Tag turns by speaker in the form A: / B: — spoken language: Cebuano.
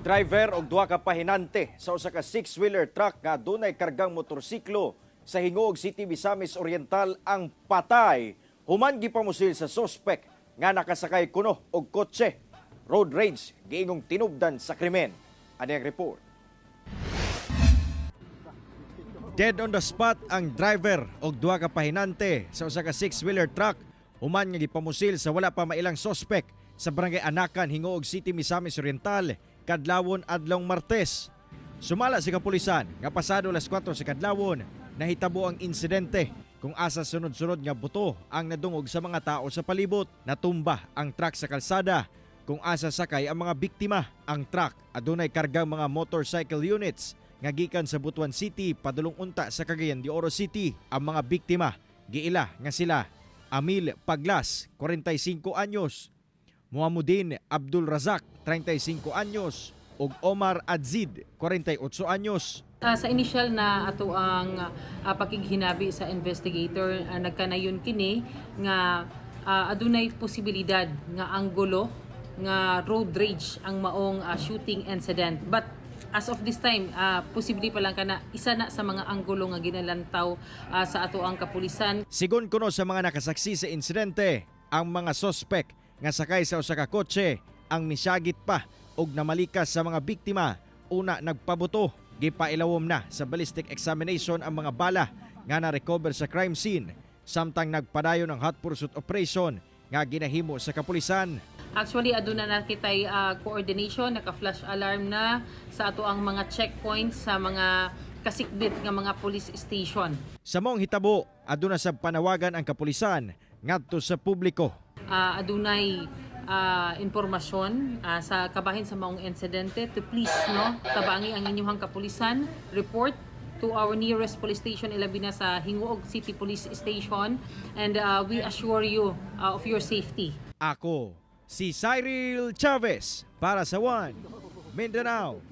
A: Driver og duha ka pahinante sa usa ka six-wheeler truck nga adunay kargang motorsiklo sa Gingoog City, Misamis Oriental ang patay human gipamusil sa suspect nga nakasakay kuno og kotse. Road rage giingong tinubdan sa krimen. Ani ang report. Dead on the spot ang driver og duha ka pahinante sa usa ka six-wheeler truck human nga gipamusil sa wala pa mailang suspect sa Barangay Anakan, Gingoog City, Misamis Oriental kadlawon adlong Martes. Sumala sa kapulisan nga pasado alas 4 sa kadlawon nahitabo ang insidente kung asa sunod-sunod nga buto ang nadungog sa mga tao sa palibot. Natumba ang truck sa kalsada kung asa sakay ang mga biktima. Ang truck adunay kargang mga motorcycle units nga gikan sa Butuan City padulong unta sa Cagayan de Oro City. Ang mga biktima giila nga sila Amil Paglas, 45 anyos, Muhammadin Abdul Razak, 35 anyos, ug Omar Adzid, 48 anyos.
B: Sa initial na ato ang pakighinabi sa investigator, nagkanayon kini nga adunay posibilidad nga anggulo nga road rage ang maong shooting incident, but as of this time, posible pa lang kana isa na sa mga anggulo nga ginalantaw sa ato ang kapulisan.
A: Sigon kuno sa mga nakasaksi sa insidente, ang mga sospek nga sakay sa usa ka kotse ang misyagit pa og namalikas sa mga biktima una nagpabuto. Gipailawom na sa ballistic examination ang mga bala nga na-recover sa crime scene samtang nagpadayon ang hot pursuit operation nga ginahimo sa kapulisan.
B: Actually, aduna na kitay coordination, naka-flash alarm na sa ato ang mga checkpoints sa mga kasikbit nga mga police station.
A: Sa maong hitabo, aduna sa panawagan ang kapulisan ngadto sa publiko.
B: Adunay impormasyon sa kabahin sa maong insidente to please, no, tabangi ang inyong kapulisan, report to our nearest police station, ilabi na sa Gingoog City Police Station, and we assure you of your safety.
A: Ako, si Cyril Chavez para sa One Mindanao.